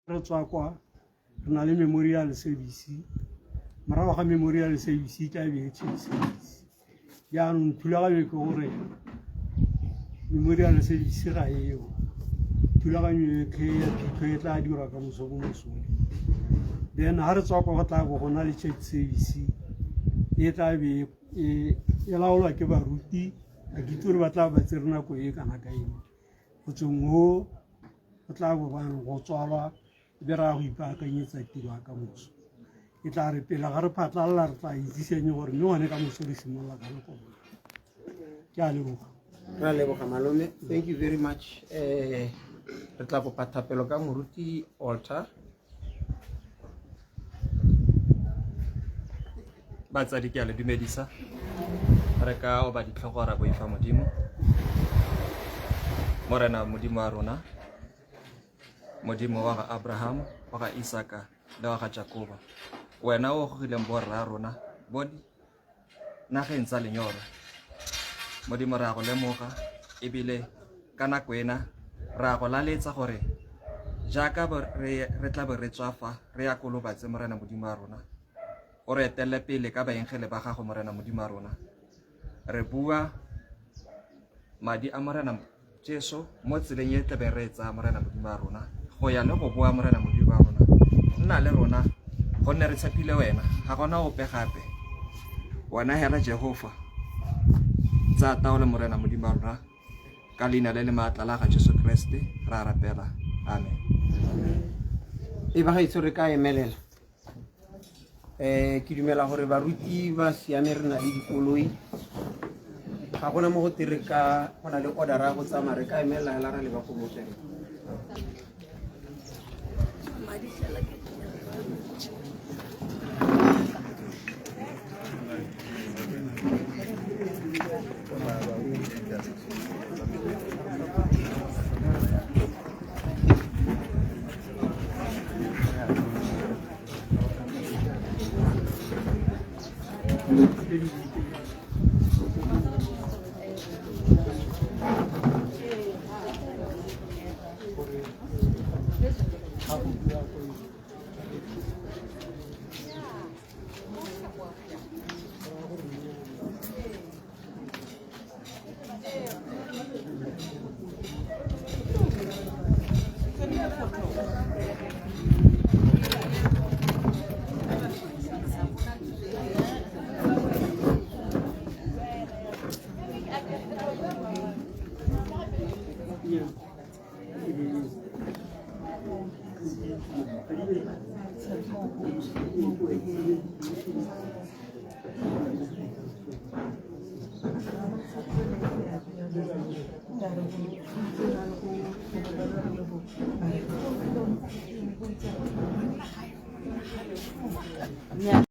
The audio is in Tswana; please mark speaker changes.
Speaker 1: Re tswa kwa re na le memorial service, morago ga memorial service e tla be e church service. Jaanong thulaganyo ke gore memorial service ga eo, thulaganyo yotlhe ya phitlho e tla dirwa ka moso mo mosong. Then ga re tswa kwa go tla bo go na le church service e tla be e laolwa ke baruti, ga ke itse gore ba tla ba tsere nako e kana ka eng. Go tsweng go go tla bo bang go tswalwa e be ra go ipaakanyetsa tiro ya ka moso. E tla re pele ga re phatlalela re tla itsiseng gore mme gone ka moso re simolola ka nako mang. Ke a leboga.
Speaker 2: Re a leboga malome, thank you very much. Re tla kopa thapelo ka moruti Alter.
Speaker 3: Batsadi ke a le dumedisa, re ka oba ditlhogo ra boifa Modimo. Morena Modimo wa rona, Modimo wa ga Abraham, wa ga Isaka le wa ga Jakoba, wena o gogileng borra rona bo nageng tsa lenyoro. Modimo re a go lemoga ebile ka nako ena re a go laletsa gore jaaka re tla be re tswa fa re ya kolobatse Morena Modimo wa rona, o re etelele pele ka baengele ba gago Morena Modimo wa rona. Re bua madi a Morena Jesu mo tseleng e tlabeng re e tsaya Morena Modimo wa rona go ya le go boa Morena Modimo wa rona. Nna le rona gonne re tshepile wena, ga gona ope gape. Wena hela Jehova, tsaya taolo Morena Modimo wa rona, ka leina le le maatla la ga Jesu Kriste ra rapela, amen.
Speaker 2: E bagaetsho re ka emelela. Ke dumela gore baruti ba siame, re na le dikoloi, ga gona mo go te re ka go na le order ya go tsamaya, re ka emelela hela ra leba ko bofelo.
Speaker 4: Yeah.